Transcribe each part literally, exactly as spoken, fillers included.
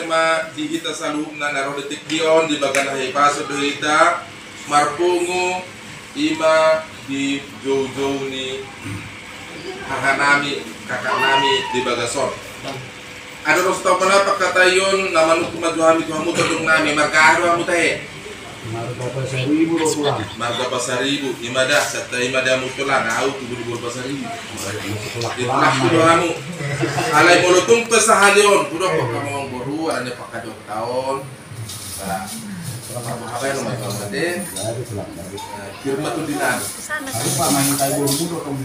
Ma di hita saluhutna na ro di tingki on, di bagana haipason do hita marpungu, ima di joujou ni hahanami, kakaknami di bagas on. Adong do sitopona pangkataion, na manungkun ma jo hami tu hamu tondongnami, marga aha do hamu tahe? Marga Pasaribu do, Tulang. Marga Pasaribu, ima da, santa ima da hamu, Tulang, au tubu di boru Pasaribu. Di Tulang do hamu. Alai molo tung pe sahali on, hudok hamu amangboru, alani pangkataion taon. Nah, apa yang namanya, Tulang, tadi? Jadi, Tulang, jadi. Nah, kirim ma tu dinan. Sana. Harus pa main tai boru mudo tong di.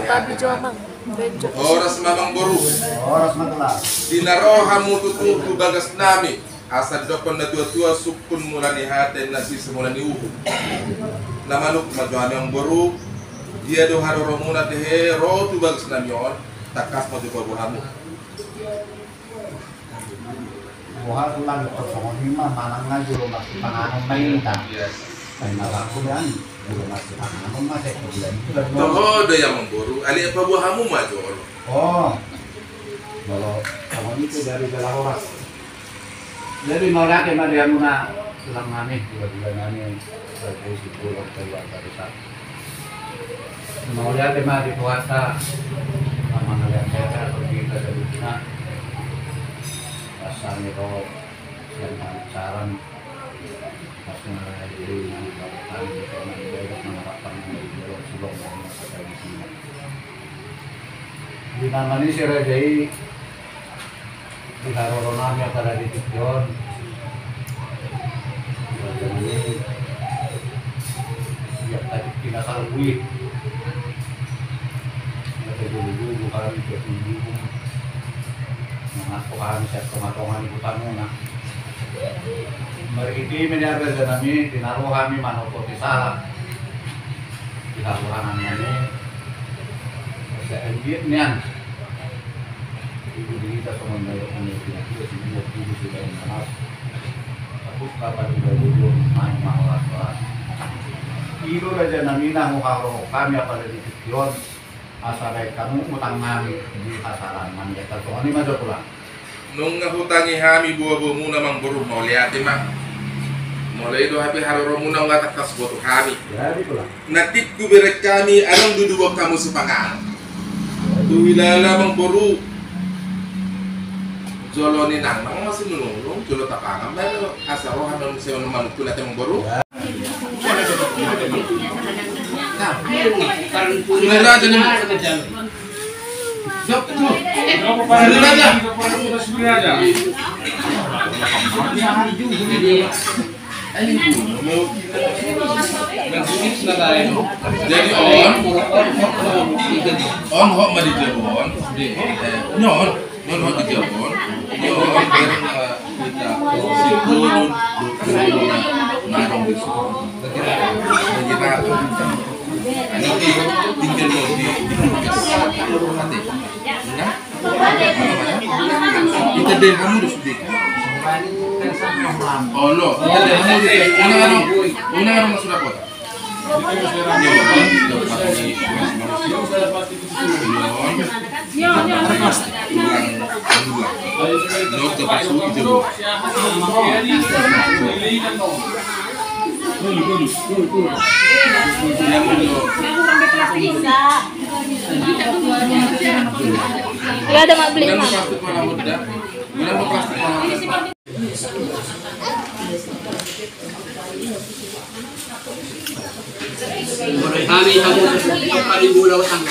Tapi jo, Amang. Horas ma, amangboru. Horas ma, Tulang. Di na ro hamu tutu tu bagasnami, asa didokkon natuatua, sungkun mula ni hata, na sisa mula ni uhum. Na manungkun ma jo hami, amangboru, dia do haroromuna tahe ro tu bagasnami on, tangkas ma jo paboa hamu. Boha, Tulang, tor songon i ma, manang na jolo marsipanganon ma hita. Baen ma bangku, dan jolo marsipanganon ma, sai kemudian itu kan. Toho do i, amangboru, alai paboa hamu ma jolo. Oh. Molo songon i pe, jadi jala horas. Jadi mauliate ma di hamuna, Tulangnami, hula-hulanami, raja i Simbolon, keluarga besar. Mauliate ma di Tuhanta, na mangalean hita, asa ro hita saluhutna, asa ni ro sian pansamotan, asa na ro i di bagasan, di tona ni bebas, mangarapkan na di dalam sulong, na masa di sini. Di nama ni si raja i, di haroronami apala di tingki on. Raja nami, ia tadi kina salui. Ia tadi dulu hami ke dulu. Mangaku hami sian tonga-tonga ni huta muna. Marhite i ma, raja nami, di na ro hami manopoti sala. Di haruangan nami. Asa embiak nian. Ibu di hita songon na iok ni pinakira si ibu, ibu si baen nanas. Aku kapan iba dulu main mahoras-horas. I do, raja nami, na huharoro hami apala di tingki on, asa baen hamu utang nami di hasalaan nami. Songon i ma jo, Tulang. Nunga hutangi hami boa-boamuna, amangboru, mauliate ma. Molo i do hape haroromuna, nunga tangkas boto hami. Jadi, Tulang. Na tingku bereng hami, adong do diboan hamu sipanganon. Tu hilala, amangboru. Jolo ni nang, nang masi nunung, jolo tapangan, baru asa roha nang sewa nang manungkun ate, amangboru. Nah, sudah aja nih. Sudah aja. Jadi on, on hok ma di jabon, di, eh, nyon, nyon hok di jabon, nyon, eh, hita, si turun, na adong di situ. Bagi rata, bagi rata. Nanti tinggal di, di kulkas. Nanti. Nah. Ita dari kamu udah sedih. Oh, lo. Ita dari kamu udah sedih. Unang, unang, unang, unang sudah kota. Nggak ada, Mak, beli, Mak. Kami hamu paling mula utang.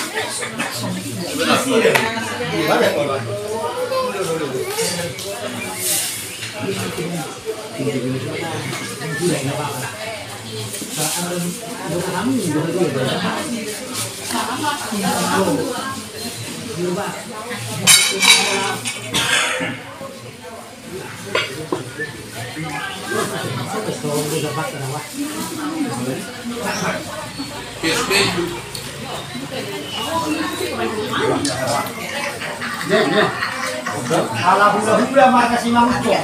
Ala hula-hula marga Simangunsong.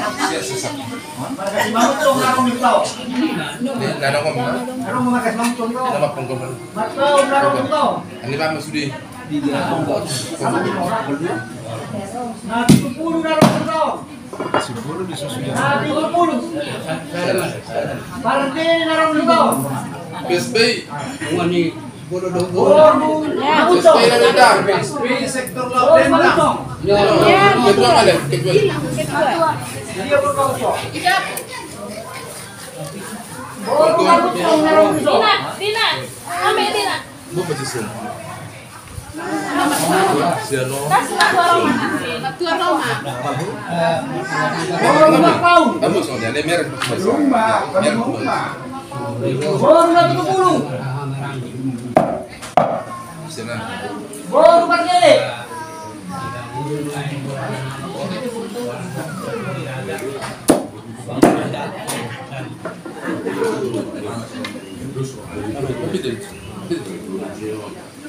Marga Simangunsong, marga Simangunsong, marga Simangunsong, marga Simangunsong. Marga Simangunsong. Marga Simangunsong. Ini Pak Mas Sudi. Na pitu pulu na ro P S B I. Boru. P S B I Lawedan. P S B I sektor Lawedan. Ya, ya. Ketua mana? Ketua. Ketua. Dia berkelompok. Boru. Dina, Dina. Ame Dina. Sian Roma. Ketua Roma. Boru. Boru. Boru.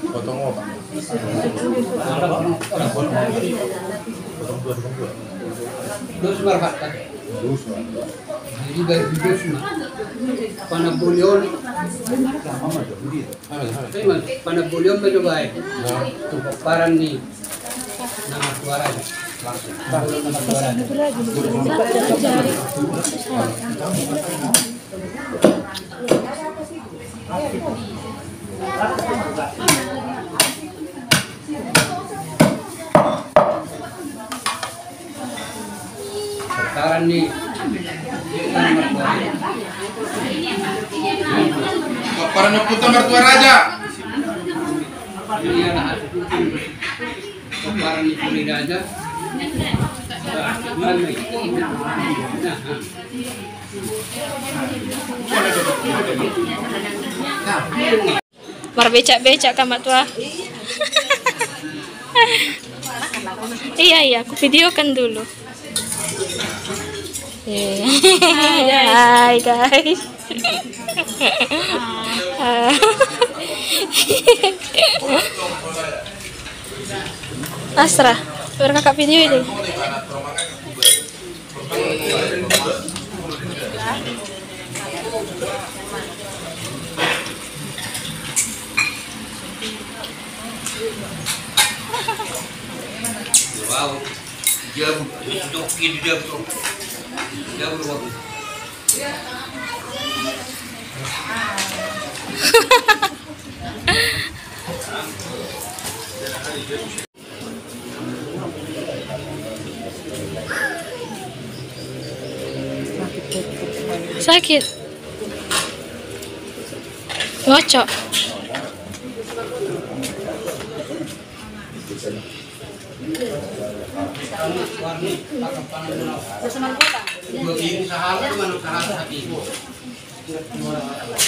Potong apa? Dos marhata. Jadi dari dos ma. Panabolion. Panabolion ma do bae. Untuk paran ni nama suara. Langsung. Paran ni. Paran ni Ompunta Martua Raja. Paran ni Ompunta Raja. Marbecak-becak ka, Mak Tua. Iya, iya, aku videokan dulu. Iya. Hai, guys. Astra, biar kakak video ini. Sakit. Ngocok.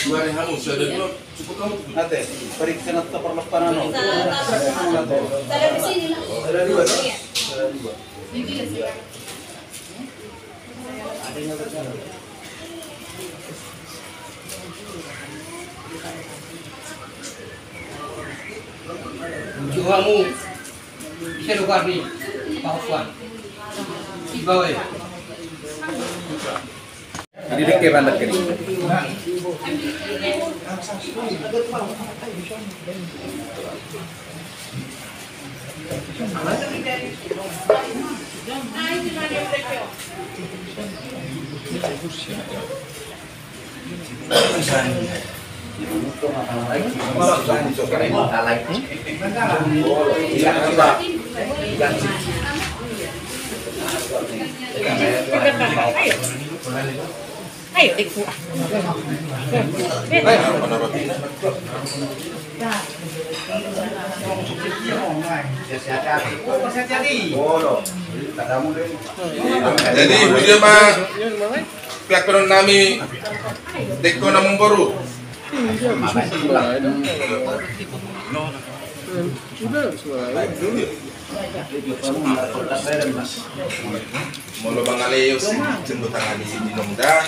Dua hari hamu, sudah dua. Cukup kamu. Ate, periksa nata perlepanan. Ada dua, ada dua. Johamu. Bisa lu kasih. Pahuan. Ibawe. Jadi dia kayak banget gini. Ayo, ikut. Jadi, hudia ma pihak penon nami, dengke na manggoru. Molo mangaleos, jembo tangan di sini dong dah.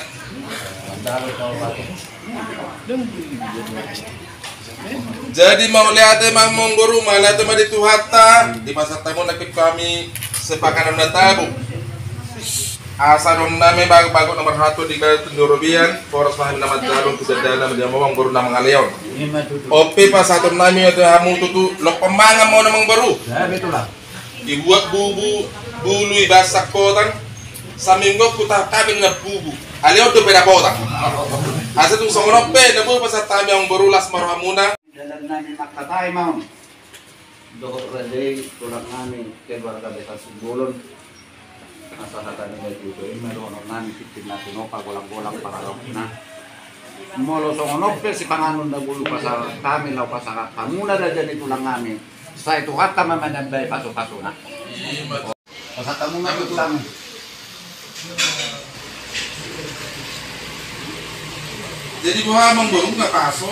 Jadi mauliate ma manggoru, mauliate ma di Tuhanta, dipasahat hamu nangkin hami sepakanon na tabo. Asa adong nami bagot-bagot na marhata di Gayo Tondorobian, horas ma hami na manjalo tu dandana, manjalo manggoru na mangaleon. On pe pasahaton nami tu hamu tutu, lompan mangan ma on manggoru. Dibuat bubu, bulu, ibassak kotang. Saminggu hutahon hami na bubu. Alai on dope dapotan. Asa tung songon on pe na boi pasahat hami, amangboru, las ma rohamuna. Dalan nami mangkatai ma on. Dohot raja i, tulang nami, keluarga besar Simbolon. Asa hata ni na tutu i ma dohonon nami, tintin na tinopa, golang-golang pangarahutna. Molo songon on pe sipanganon na boi pasahat hami laho pasahat hamuna raja ni tulang nami, sai Tuhanta ma manambai pasu-pasuna. Pasahat hamuna tu tulang. Jadi boha, amangboru, nga paso?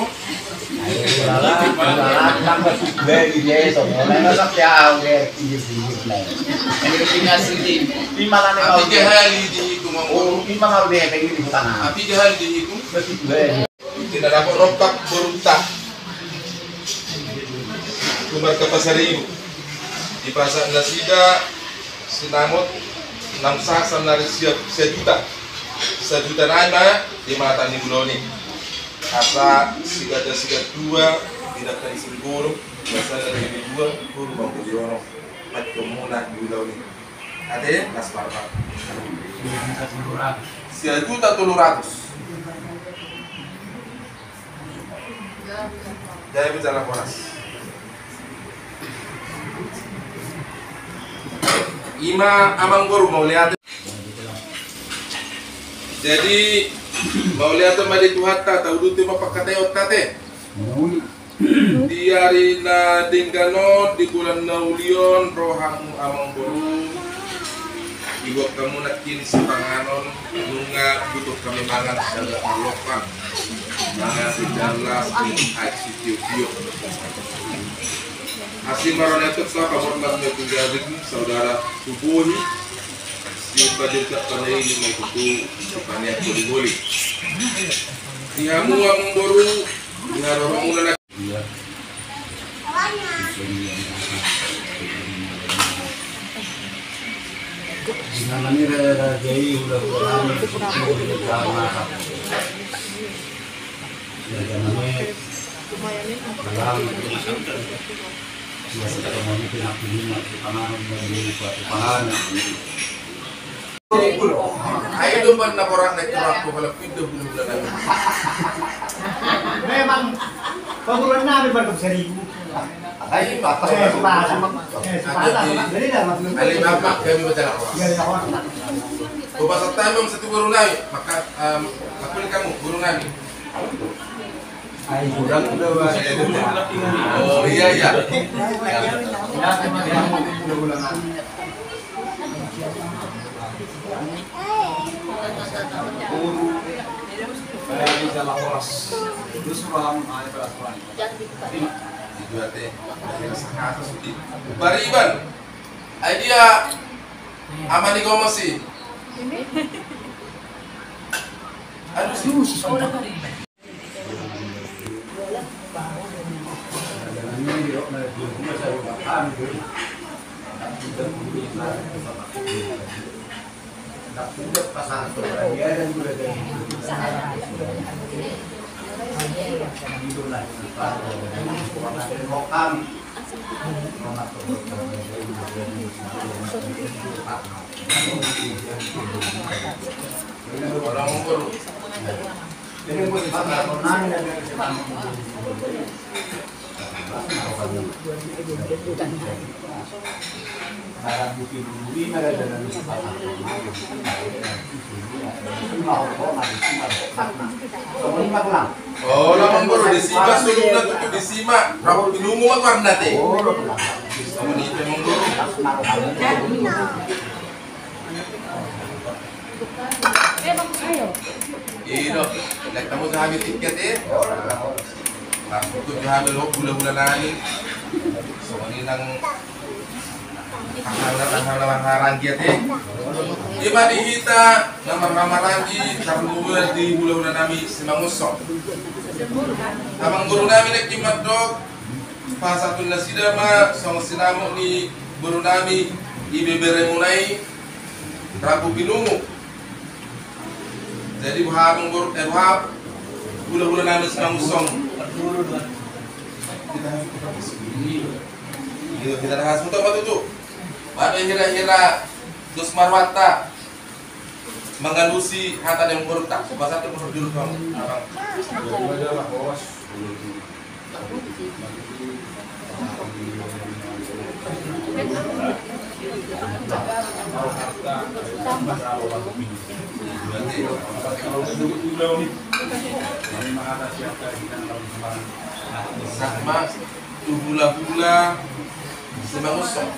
Piga hali dihitung, amangboru? Piga hali dihitung? Ina dapot rongkap borunta tu marga Pasaribu, dipasahat nasida sinamot, naung sahat saonari sia, sajuta. Sajuta nai ma di mata ni ulaon i. Asa sigaja-sigatua di dangka ni Simbolon, biasana di dua pulu ma di ono. Mati hamuna di ulaon i. Ate, las ma roha. Sia juta tolu ratus. Jaya ma jala horas. I ma, amangboru, mauliate. Jadi mauliate ma di Tuhanta, tauduti ma pangkataionta, ate. Di ari na denggan on, di bulan na uli on, ro hamu, amangboru, diboan hamu nangkin sipanganon, nunga butuh hami mangan, dagak marlompan, mangan di jallas, minum aek sitio-tio. Asi ma roha ni anakta, pamoruan ni anakta, saudara Tubuhi, sipadirta panai lima itu, sipaneang holi-holi. Di hamu, amangboru, di haroromuna na Ayo, domba na borat na itu, aku kalau pintu belum bulan lagi. Memang perbulan nabi baru seribu. Ayo, bapak. Eh, sepasang. Eh, sepasang. Jadi dah, Mas. Ayo, bapak, kami baca laporan. Jadi laporan. Bapak Satanum satu guru nabi, maka, em, apa ni kamu, guru nabi? Oh, iya, iya. Pariban. Ai dia ama ni Gomosi. Aduh, si. Oh, na, amangboru, disi ma solu na tutu, disi ma. Rambut binumu ma warna te. Sama ni pe, amangboru. Ido, lihat kamu tu hami tiket, eh. Nah, ikut tu hami lo, hula-hula nami. Songon i nang hahal-hahal na marhaha ranggi, eh. I ma di hita na marhaha ranggi, tarlumobi di hula-hula nami Simangunsong. Amangboru nami nangkin mandok, pasahaton nasida ma songon sinamot ni boru nami, ibeberemuna i, rambu pinungu. Jadi boha, amangboru, eh, boha, hula-hula nami Simangunsong. Kita, kita, kita, kita, kita, kita, kita, kita, kita, kita, kita, dos ma rohanta. Mangalusi hata ni amangborunta, pasahat tu amangboru juru tu amang. Sama tu hulahula Simangunsong.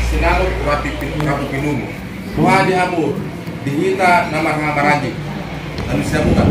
Sinamot rapi pin-, rapu pinunu. Roha ni hamu, di hita na marhaha maranggi. Anu siamuna.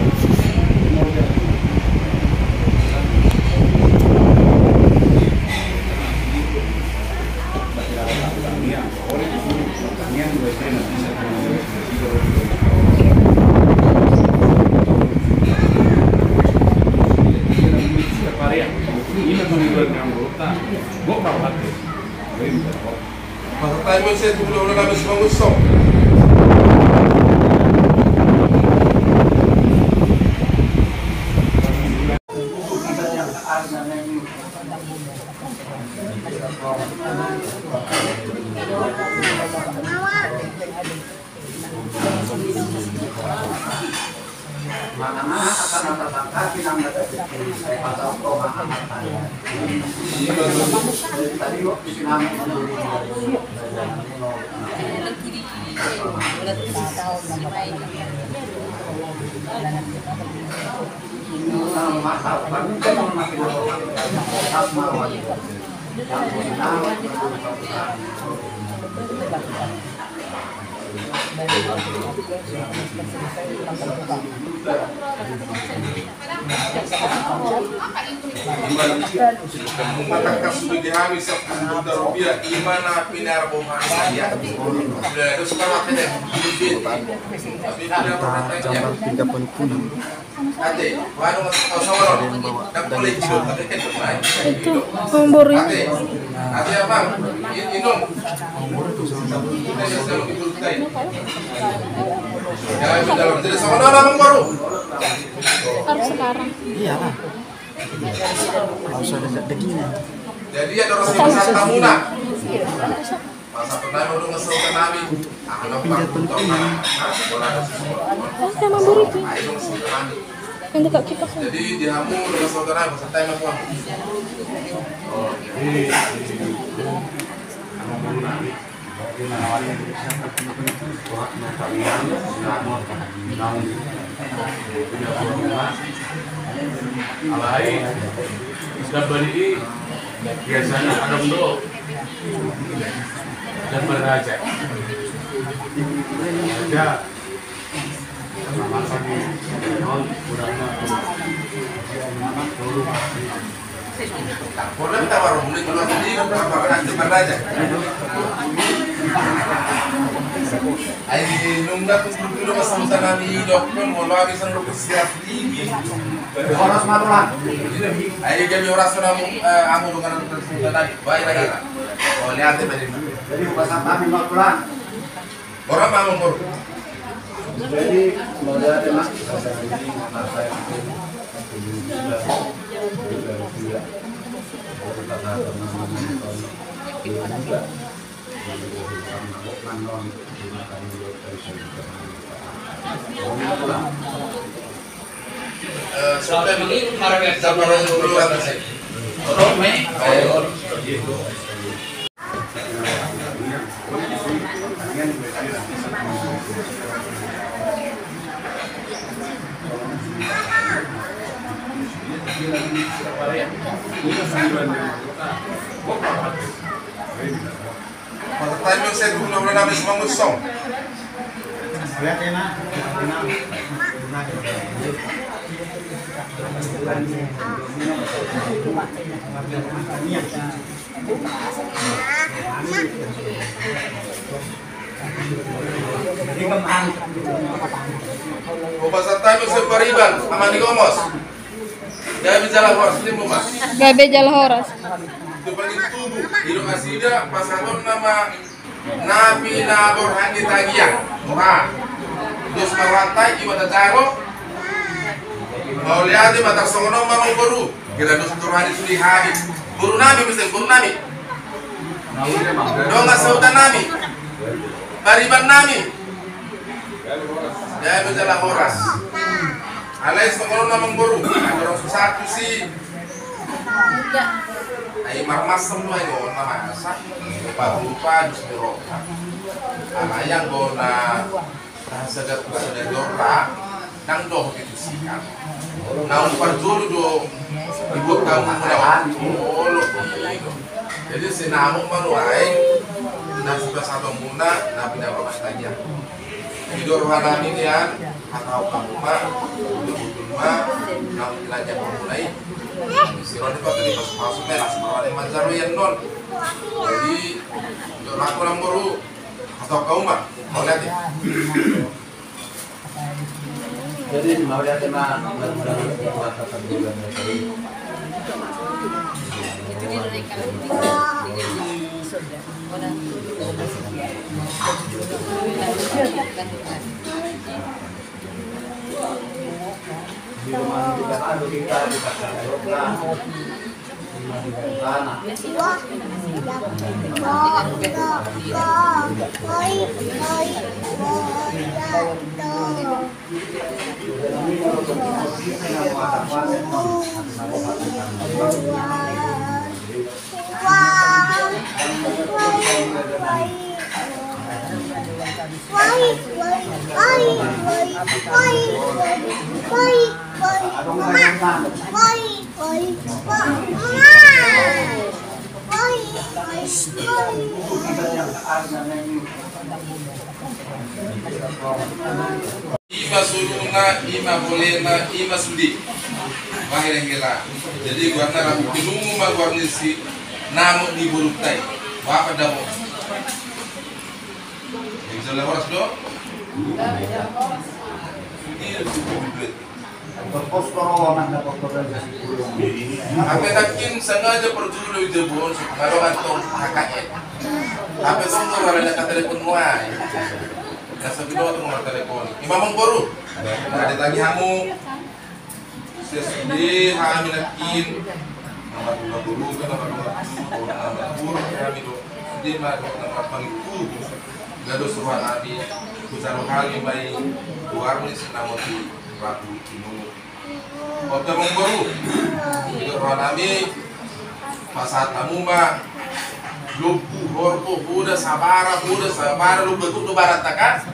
Matangkas tu di hami sappulu juta rupiah, ima na pinarbohan sadia. Sudah ada sekarang ada. Tapi pinarbohan sadia. Ate, anu, amangboru. Ate, ate, amang, i-, inum. Ya, sudah, jadi sama-sama, amangboru. Harus sekarang. Iya lah. Harus ada dagingnya. Jadi, ada rasa tamuna. Masa pertama udah ngesel ke nami. Pindah penting. Kan sama buruk nih. Yang dekat kita kan. Jadi di hamu udah ngesel ke nami, masa time apa? Oh, jadi, alai, biasanya ada do. Dan berraja. Raja. Ai nunga tu dulu pas nami dokkon, molo abis nang dokkon siap. Horas ma tulang. Ai gabe horas ma tulang, eh, amu dongan tu tulang. Baik lagi. Oh, lihat ya tadi. Jadi buka santap ma tulang. Horas ma tulang. Jadi mauliate ma. Pertanyaan saya dulu, udah habis mengusung. Hupasahat hami sian pariban, Ama ni Gomos. Gabe jala horas, ni muma. Gabe jala horas. Tu pagi tubuh, di lokasi dia, pasahat nama na pinaborhat ni tagiang. Oha. Dos marlantai, ima tajalo. Mauliate ma tarsongon on ma, amangboru. Kira dos tu roha ni sude hami. Boru nami, muse boru nami. Dongan sahuta nami. Pariban nami. Gabe jala horas. Alai songon on, amangboru. Adong susa tu si. Ai marmasam do, ai do na masa. Rupa-rupa dus di roha. Alai anggo na Sagat tu sadari on ra, ndang dohot i tu si hami. Naung parjolo do dibuat hamu muna on. Olo. Jadi sinamot ma nuaeng na sipasahaton muna na pinaborhat tagiang. Jadi do roha nami nian, hatahon hamu ma, betul ma, naung dilanjak hamu muna i. Siro ni patu di pasu-pasu melas, roha ni manjaro ian non. Jadi do roha nami, amangboru. Hatahon hamu ma, mauliate. Jadi mauliate ma. Ima soluna, ima holena, ima sude. Wah, hela-hela. Jadi goarna rap, pinungu ma goar ni si namot ni borunta i. Wah, apa damo? Yang bisa horas do? Iya, cukup duit. Hape nangkin sengaja parjolo i jabu on, so, molo antong H K N. Hape tong do, molo na ka telepon nuaeng. Nasa binoto martelepon. Ima, amangboru. Nunga ditagi hamu. Sesede hami nangkin. Nama dua guru, nama dua guru, nama dua guru, hami do. Dia mah nama pangku. Gados roha nami. Kucaro hami mai. Goar ni si namot i. Rabu Inungu. Oke, amangboru. Di roha nami, pasahat hamu ma lombu, horbo, poda, sabara, poda, sabara, lombu tu do barata kan.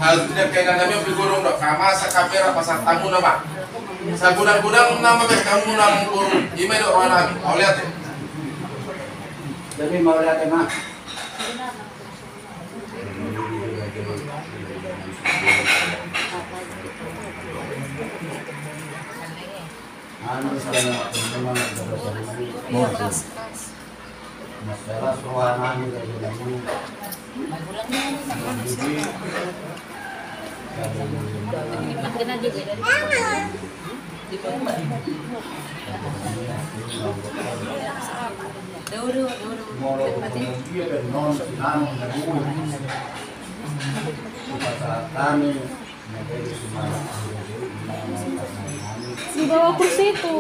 Hal tu dia kena nami, ampe godang do, hamasa, hapera, pasahat hamu nama. Sagodang-godang nama baen hamu nama, amangboru. Ima i do roha nami. Mauliate. Jadi mauliate ma. Di bawah kursi itu.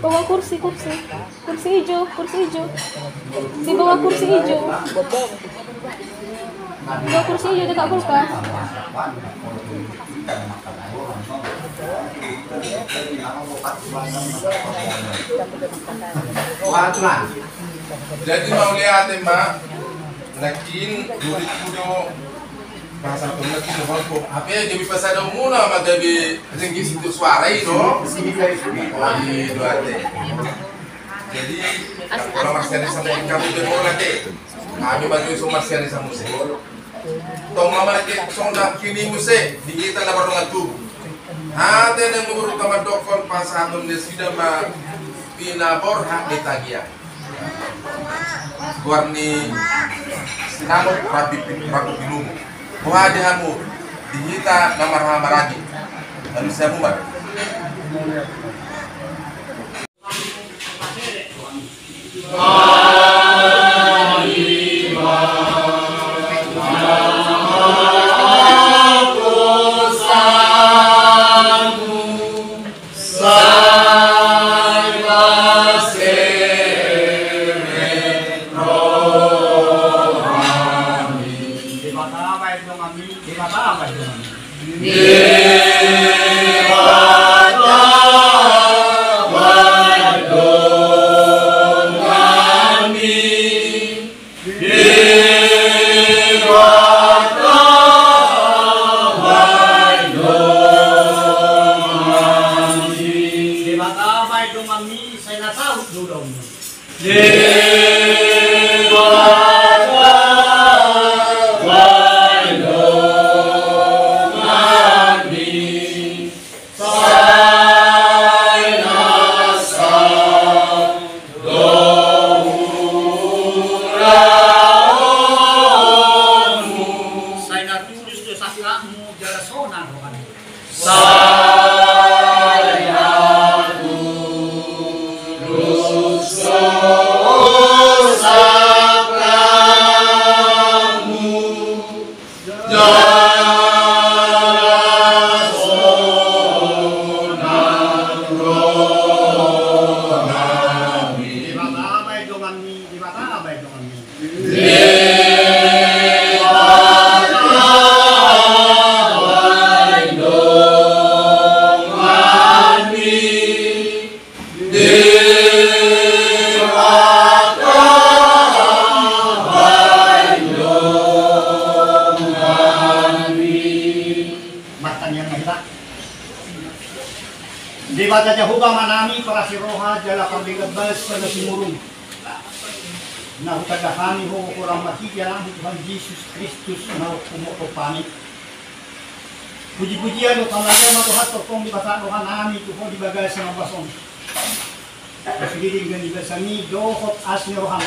Bawa kursi, kursi. Kursi ijo, kursi ijo. Di bawah kursi ijo. Di bawah kursi ijo, dekat kulkas. Jadi mauliate ma, nangkin durit kudo. Pasahaton na tu horbo. Hape gabe pasahaton muna ma gabe ringgit sitio suara i do. I do ate. Jadi, kalau marsian i sama kamu gabe bola te. Kami maju so marsian i sama muse. Tong ma marhite sonang i muse di hita na mardongan tubu. Hata ni naeng huboan mandokkon pasahaton nasida ma pinaborhat ni tagian. Goar ni sinamot rambu, rambu pinumu. Boha di hamu di hita na marhahamaranggi. Lalu siamu ma. Debata baen donganmi, Debata baen donganmi. Debata baen donganmi. Debata baen donganmi. Debata baen donganmi, sai na saut do ulaonmu. Debata baen donganmi. Sai na saut do ulaonmu. Sai na tulus do sangkapmu jala sonang roham. Sai na tulus do sangkapmu. Jala sonang rohami. Debata baen donganmi, Debata baen donganmi. Debata baen donganmi. Debata baen donganmi. Martangiang ma hita. Debata Jahowa Amanami, parasi roha jala pardenggan basa na sumurung, na hutanda hami Ho, holan marhite Anakmu Tuhan Jesus Kristus na humuruk hami. Puji-pujian dohot hamuliateon ma Tuhan, tongtong dipasahat rohanami tu Ho di bagasan ombas on. Sude denggan ni basami dohot asi ni roham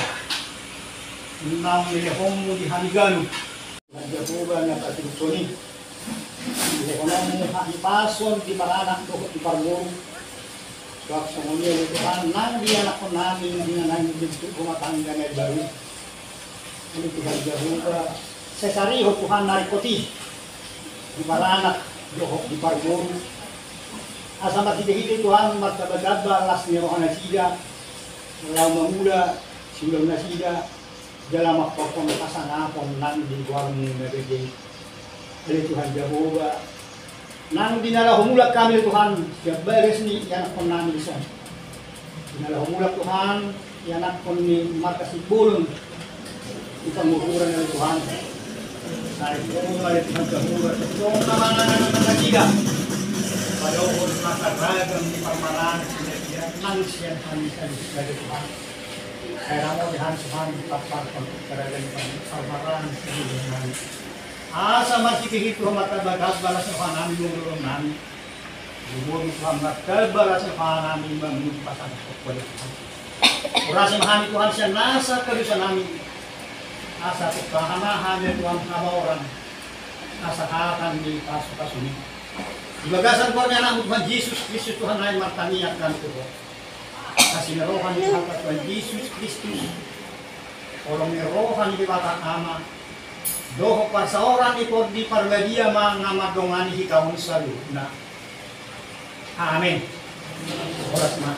naung nilehonmu di hami ganup. Tuhan Jahowa na partutuson i, dilehononmu hahipason di paranak dohot di parboru. Suang songon i ale Tuhan nang di anakkonnami na naeng mambentuk rumah tangga na imbaru. Ale Tuhan Jahowa, sai sarihon Tuhan na ringkot i di paranak dohot di parboru. Asa marhite-hite Tuhan martamba-tamba las ni rohanasida laho mamula siulaonnasida jala mamporhon hasangapon nang di goarmu na bege i. Ale Tuhan Jahowa, nang di na laho mulak hami ale Tuhan sian bagas ni ianakkonnami dison, di na laho mulak Tuhan ianakkon ni markas Simbolon di Panguhuran ale Tuhan. Sai Ho ale Tuhan Jahowa, tongtong ma manang nasida padohon masa ragam ni parmaraan sian nang sian hami sadari ale Tuhan. Sai ramoti hami Tuhan, paparhon ragam ni parmaraan sian hami. Asa marhite-hite Ho martamba-tamba las rohanami dohot lolonami. Lumobi Tuhan martamba las rohanami mamungka pasangan kokkoli Tuhan. Urasi ma hami Tuhan sian nasa kedusanami. Asa tongtong ma hami Tuhan hamoraon. Asa hata ni pasu-pasumi. Di bagasan goar ni Anakmu Tuhan Jesus Kristus Tuhannami martangiang hami tu Ho. Asi ni roha ni Tuhanta Tuhan Jesus Kristus, holong ni roha ni Debata Ama, dohot parsaoran ni Tondi Parbadia ma na mandongani hita on saluhutna. Amen. Horas ma.